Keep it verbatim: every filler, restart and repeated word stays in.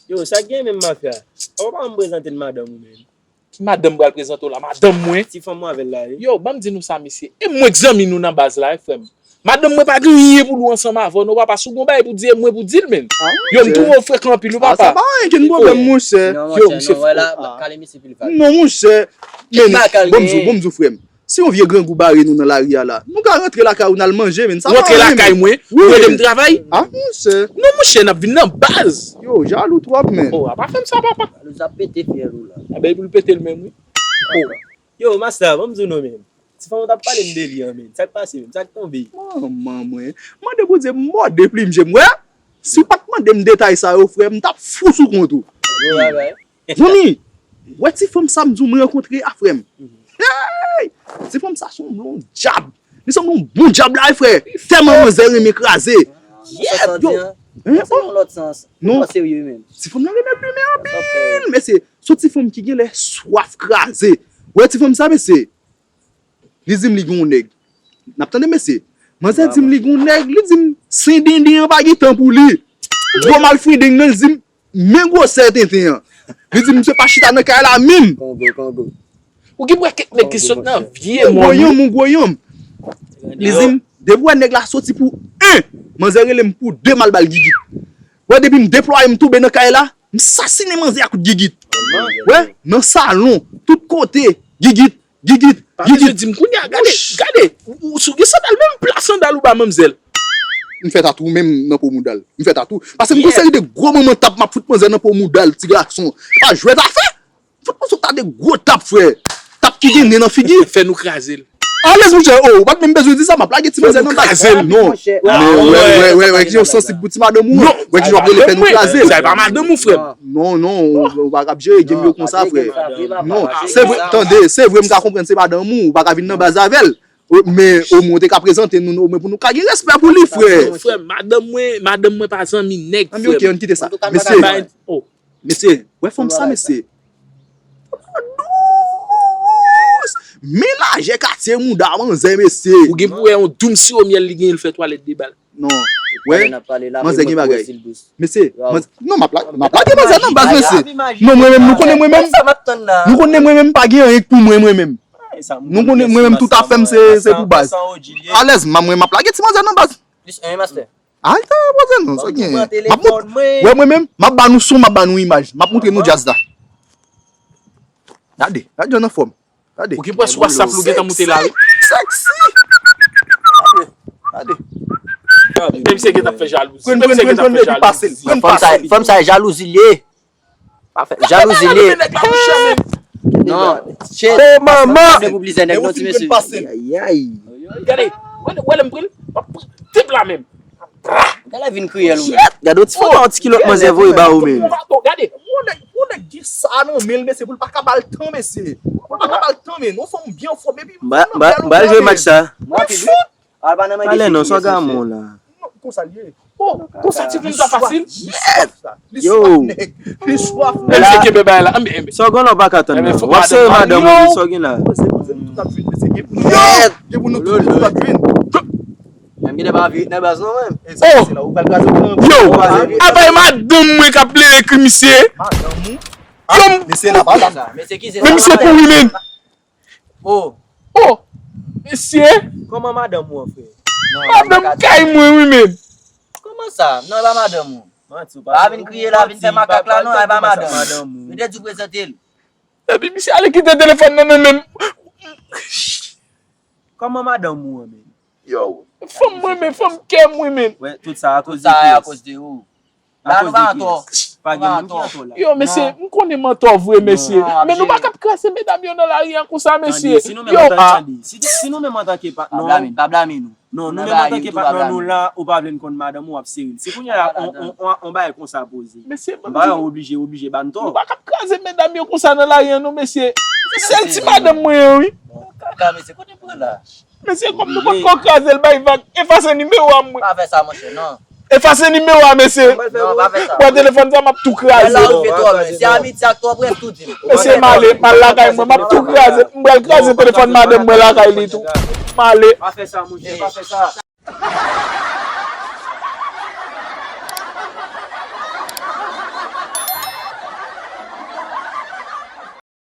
Yo, sa k gen menm mafya? Ou pa m prezante n madanm ou menm. Ki madanm pral prezante w la? Madanm mwen? Ti fanm ou avè l la, wi. Yo, ban m di nou sa, mesye. E mwen k zanmi nou nan baz la, wi, frè m. Madanm mwen pa gen anyen pou l wè ansanm avè nou, papa. Si w gen yon bagay pou di, e mwen pou di l, menn. Yo, m twouve w frekan anpil, wi, papa. Sa pa anyen, gen pwoblèm, monchè. Yo, misye fou. Non, monchè. Menn, ban m di w, ban m di w, frè m. Si yon vye grangou bare nou nan lari a la, nou ka rantre lakay ou n al manje, menn. Sa pa anyen, menn. Rantre lakay mwen, ou rele m travay? Ah, monchè. Non, monchè, n ap vin nan baz. Yo, jalou twòp, menn. Oh, a pa fè m sa, papa. Jalou sa pete fyèl ou la. A ben, pou l pete l menm, wi. Oh. Yo, masta, ban m di w non, menn. Ti fanm ou t ap pale m de li an, menn. Sa k pase, menn? Sa k tonbe? Manman mwen. Mande Bondye m mòde plim je m, wè. Si w pa t mande m detay sa yo, frè, m t ap fou sou kont ou. Gwo bagay. Zanmi, wè ti fanm sa m di w m rankontre a, frè m. Hey! Ti fanm sa se yon bon dyab. Li sanble yon bon dyab la, frè. Tèlman manzè renmen kraze. Yeah, yo. Hein? Non. Ti fanm nan renmen plimen anpil, mesye. Se yon ti fanm ki genlè swaf kraze. Wè ti fanm sa, mesye. Li di m li gen yon nèg. N ap tande, mesye. Manzè di m li gen yon nèg, li di m sen denden an pa gen tan pou li. Gwo malfrendeng nan, li di m men gwosè tenten an. Li di m misye pa chita nan kay la menm. Kongo, Kongo. Ou gen pou wè kèk nèg ki sot nan vye mòn. Gwo yanm, ou gwo yanm. Li di m, depi w wè nèg la soti pou en, manzè rele m pou de, m al ba l gigit. Wè, depi m deplwaye, m tonbe nan kay la, m sasinen manzè a kout gigit. Wè, nan salon, tout kote, gigit, gigit, gigit. Pa bezwen di m kounye a, gade, gade. Ou, ou, si w gen sandal, menm pla sandal ou ba manmzèl. M fè tatou menm nan po mouda l. M fè tatou. Paske m gon seri de gwo manman tap m ap fout manzè nan po mouda l, ti gason. Pa jwèt afè. Fout manzè ta de gwo tap, frè. Tap ki gen nen nan figi. Fè nou kraze l. Alèz, monchè, oh, ou pa t menm bezwen di sa, m ap lage ti manzè nan baz. Fè nou kraze l. Non. Men wè, wè, wè, wè, kijan w sansib pou ti madanm ou an. Wè kijan w ap rele fè nou kraze l. Sa e pa madanm ou, frè m. Non, non, ou, ou pa kab jere game yo konsa, frè. Non, se vre, tande, se vre m ka konprann se madanm ou, ou pa ka vin nan baz avè l. Men omwen ou te ka prezante nou, omwen pou nou ka gen respè pou li, frè. Frè m, madanm mwen, madanm mwen pa zanmi nèg, frè m. Anben, ok, ann kite sa. Mesye, mesye, wè fanm sa, mesye. Dous. Men lajè katye mouda manzè, mesye. Ou gen pou wè yon doum siwo myèl li genyen, l fè twalèt de bal. Non. Wè, manzè gen bagay. Mesye, manzè, non, m ap la, m ap lage manzè nan baz, mesye. Non, mwen menm, nou konnen mwen menm. Nou konnen mwen menm, pa gen anyen k pou mwen, mwen menm. Nou konnen mwen menm, tout afè m se, se pou baz. Alèz, m, mwen, m ap lage ti manzè nan baz. Plis en, master. Ay, ta, manzè, non, sa gen. M ap mont-, wè, mwen menm, m ap ba nou son, m ap ba nou imaj. M ap montre nou djaz la. Gade, gade jan nan fòm. Gade. Ou gen pwès WhatsApp, ou gentan monte la, wi. Sexy. Gade, gade. E misye gentan fè jalouzi. Pran, pran, pran, pran, epi pase l, pran, pase l. Fanm sa, fanm sa, jalouzi l ye. Pa fè jalouzi li. Non. Oh, manman. Depi w plizyè nèg, non, ti mesye. Ayayay. Gade, wè, wè lè m pran l, m ap pran tip la menm. Gade vin kriyèl ou menm. Gade yon ti foto yon ti kilòt manzè voye ba ou menm. Gade. Yon nèg, yon nèg gen sa nan men l, mesye, pou l pa ka ba l tan, mesye. Pou l pa ka ba l tan, men. Yon fanm byen anfòm, epi m ba l jwe match sa. Mwen fout. Alè non, sa w ka mwen la. Non, konsa l ye. Oh, konsa ti moun sa fasil. Li swaf, nèg. Li swaf, nèg. Sa w gen la w pa ka tann nan. W ap sere madanm ou, sa w gen la. Gen pou nou tout, tout ap jwenn. Menm gen de pa vit nan baz non menm. Oh! Yo! Apa e madanm mwen k ap lere kri misye? Yo! Men misye kouri menm. Oh. Oh! Mesye! Kòman madanm ou an, frè? Madanm kay mwen, wi, menm. Kòman sa? Non, e pa madanm ou. Manti, ou pa vin kriye la, vin fè makak la, non, e pa madanm ou. Yo te di w prezante l. Epi misye ale kite telefòn nan nan men m. Kòman madanm ou an, menm? Yo, fanm mwen, men fanm kè mwen, menm. Wè, tout sa akoz de ou. La nou pa antò. Pa gen moun ki antò la. Yo, mesye, m konnen m antò vre, mesye. Men nou pa kab kraze medam yo nan lari a konsa, mesye. Yo, a. Si nou menm antanke patnè, pa blame nou. Non, nou menm antanke patnè nou la, ou pa vle n konn madanm ou, w ap sere l. Si kounye a la, on, on, on bagay konsa poze. Mesye, on bagay oblije, oblije ba n tò. Nou pa kab kraze medam yo konsa nan lari a non, mesye. Se sèl ti madanm mwen an, wi. Kaka, mesye, kote pran la? Mesye, kòm nou pa t ko kraze l, bay vag, efase nimewo a mwen. Pa fè sa, monchè, non. Efase nimewo a, mesye. Non, pa fè sa. Pran telefòn sa, m ap tou kraze. Lè la rive twò lwen. Se Ayiti ak twò près, tou di m. Mesye, m ale, m al lakay mwen, m ap tou kraze. M pral kraze telefòn madanm mwen lakay li tou. M ale. Pa fè sa, monchè, pa fè sa.